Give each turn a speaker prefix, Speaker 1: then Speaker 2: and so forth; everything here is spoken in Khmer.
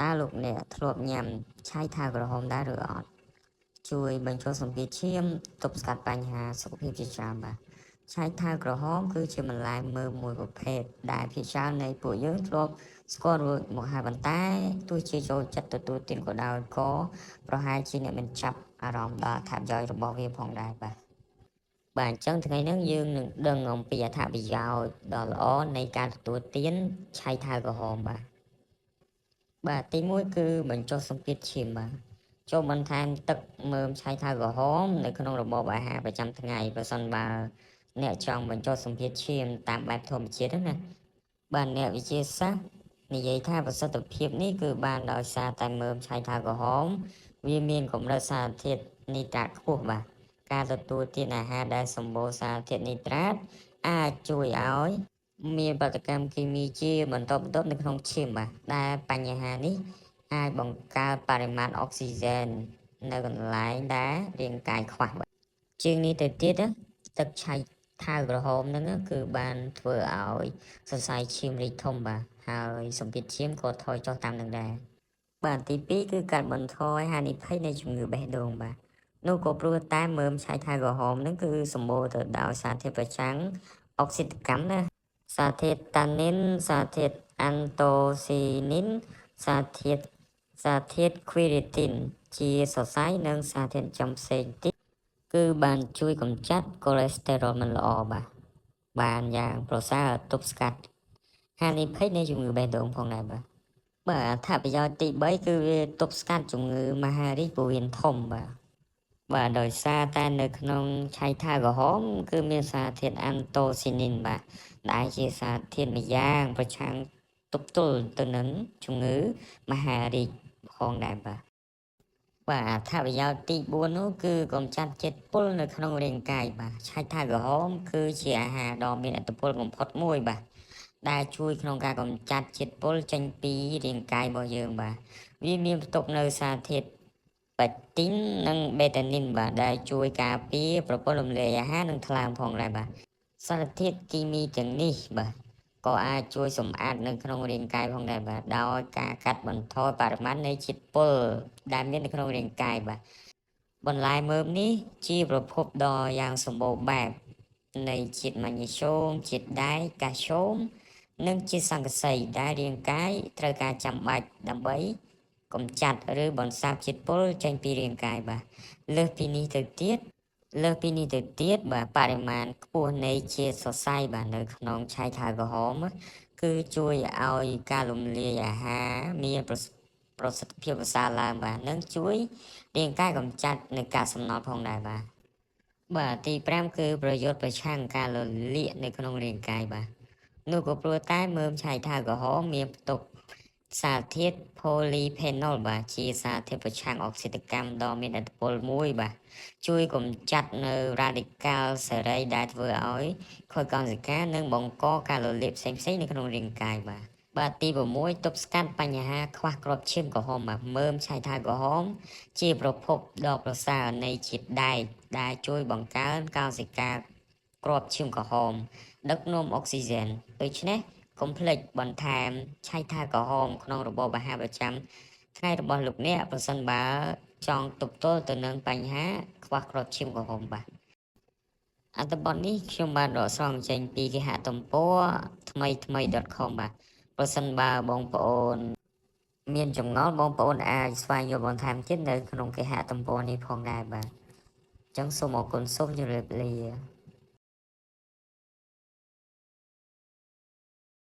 Speaker 1: តើលោកអ្នកធ្លាប់ញ៉ាំឆៃថាវក្រហមដែរឬអត់ជួយបញ្ចុះសម្ពាធឈាមទប់ស្កាត់បញ្ហាសុខភាពជាច្រើនបាទឆៃថាវក្រហមគឺជាបន្លែមើមមួយប្រភេទដែលភាគច្រើននៃពួកយើងធ្លាប់ស្គាល់រួចមកហើយប៉ុន្តែទោះជាចូលចិត្តទទួលទានក៏ដោយក៏ប្រហែលជាអ្នកមិនចាប់អារម្មណ៍ដល់អត្ថប្រយោជន៍របស់វាផងដែរបាទបាទអញ្ចឹងថ្ងៃនេះយើងនឹងដឹងអំពីអត្ថប្រយោជន៍ដ៏ល្អនៃការទទួលទានឆៃថាវក្រហមបាទ បាទទី1គឺបញ្ចុះសម្ពាធឈាមបាទចូលបន្ថែមទឹកមើមឆៃថាវក្រហមនៅក្នុងរបបអាហារប្រចាំថ្ងៃប្រសិនបើអ្នកចង់បញ្ចុះសម្ពាធឈាមតាមបែបធម្មជាតិណាបាទអ្នកវិទ្យាសាស្ត្រនិយាយថាប្រសិទ្ធភាពនេះគឺបានដោយសារតែមើមឆៃថាវក្រហមវាមានកម្រិតសារធាតុនីត្រាតខ្ពស់បាទការទទួលទានអាហារដែលសម្បូរសារធាតុនីត្រាតអាចជួយឲ្យ មានប្រតិកម្មគីមីជាបន្តបន្ទាប់នៅក្នុងឈាមបាទដែលបញ្ហានេះអាចបង្កើតបរិមាណអុកស៊ីហ្សែននៅកន្លែងដែលរាងកាយខ្វះបាទជាងនេះទៅទៀតណាទឹកឆៃថាវក្រហមហ្នឹងគឺបានធ្វើឲ្យសរសៃឈាមរីកធំបាទហើយសម្ពាធឈាមក៏ថយចុះតាមនឹងដែរបាទទី2គឺកាត់បន្ថយហានិភ័យនៃជំងឺបេះដូងបាទនោះក៏ព្រោះតែមើមឆៃថាវក្រហមហ្នឹងគឺសម្បូរទៅដោយសារធាតុប្រឆាំងអុកស៊ីតកម្មណា សារធាតុតានីនសារធាតុអាន់តូស៊ីនីនសារធាតុសារធាតុខ្វីរីទីនជាសរសៃនិងសារធាតុចំផ្សេងទៀតគឺបានជួយកម្ចាត់កូលេស្តេរ៉ុលមិនល្អបាទបានយ៉ាងប្រសើរទប់ស្កាត់ហានិភ័យនៃជំងឺបេះដូងផងដែរបាទបាទអត្ថប្រយោជន៍ទី3គឺវាទប់ស្កាត់ជំងឺមហារីកពោះវៀនធំបាទបាទដោយសារតែនៅក្នុងឆៃថាវក្រហមគឺមានសារធាតុអាន់តូស៊ីនីនបាទដែលជាសារធាតុម្យ៉ាងប្រឆាំងទប់ទល់ទៅនឹងជំងឺមហារីកផងដែរបាទបាទអត្ថប្រយោជន៍ទី4នោះគឺកម្ចាត់ជាតិពុលនៅក្នុងរាងកាយបាទឆៃថាវក្រហមគឺជាអាហារដ៏មានឥទ្ធិពលបំផុតមួយបាទដែលជួយក្នុងការកម្ចាត់ជាតិពុលចេញពីរាងកាយរបស់យើងបាទវាមានផ្ទុកនៅសារធាតុប៉េទីននិងបេតានីនបាទដែលជួយការពារប្រព័ន្ធរំលាយអាហារនិងថ្លើមផងដែរបាទសារធាតុគីមីទាំងនេះបាទក៏អាចជួយសម្អាតនៅក្នុងរាងកាយផងដែរបាទដោយការកាត់បន្ថយបរិមាណនៃជាតិពុលដែលមាននៅក្នុងរាងកាយបាទបន្លែមើមនេះជាប្រភពដ៏យ៉ាងសម្បូរបែបនៃជាតិម៉ាញ៉េស្យូមជាតិដែកកាល់ស្យូមនិងជាតិស័ង្កសីដែលរាងកាយត្រូវការចាំបាច់ដើម្បីកម្ចាត់ឬបន្សាបជាតិពុលចេញពីរាងកាយបាទលើសពីនេះទៅទៀតលើសពីនេះទៅទៀតបាទបរិមាណខ្ពស់នៃជាតិសរសៃបាទនៅក្នុងឆៃថាវក្រហមគឺជួយឲ្យការរំលាយអាហារមានប្រសិទ្ធភាពប្រសើរឡើងបាទនិងជួយរាងកាយកម្ចាត់នៅកាកសំណល់ផងដែរបាទបាទទី5គឺប្រយុទ្ធប្រឆាំងការលលាកនៅក្នុងរាងកាយបាទនោះក៏ព្រោះតែមើមឆៃថាវក្រហមមានផ្ទុកសារធាតុ polyphenol បាទជាសារធាតុប្រឆាំងអុកស៊ីតកម្មដ៏មានឥទ្ធិពលមួយបាទជួយកម្ចាត់នៅរ៉ាឌីកាល់សេរីដែលធ្វើឲ្យខូចកោសិកានិងបង្កការលលាកផ្សេងៗនៅក្នុងរាងកាយបាទបាទទី6ទប់ស្កាត់បញ្ហាខ្វះគ្រាប់ឈាមក្រហមបាទមើមឆៃថាវក្រហម ជាប្រភពដ៏ប្រសើរនៃជាតិដែកដែលជួយបង្កើនកោសិកាគ្រាប់ឈាមក្រហម ដឹកនាំអុកស៊ីហ្សែនដូច្នេះកុំភ្លេចបន្ថែមឆៃថាវក្រហមក្នុងរបបអាហារប្រចាំថ្ងៃរបស់លោកអ្នកប្រសិនបើចង់ទប់ទល់ទៅនឹងបញ្ហាខ្វះគ្រាប់ឈាមក្រហមបាទអត្ថបទនេះខ្ញុំបានដកស្រង់ចេញពីគេហទំព័រថ្មីថ្មី .com បាទប្រសិនបើបងប្អូន មានចម្ងល់បងប្អូនអាចស្វែងយល់បន្ថែមទៀតនៅក្នុងគេហទំព័រនេះផងដែរបាទអញ្ចឹងសូមអរគុណសូមជម្រាបលា។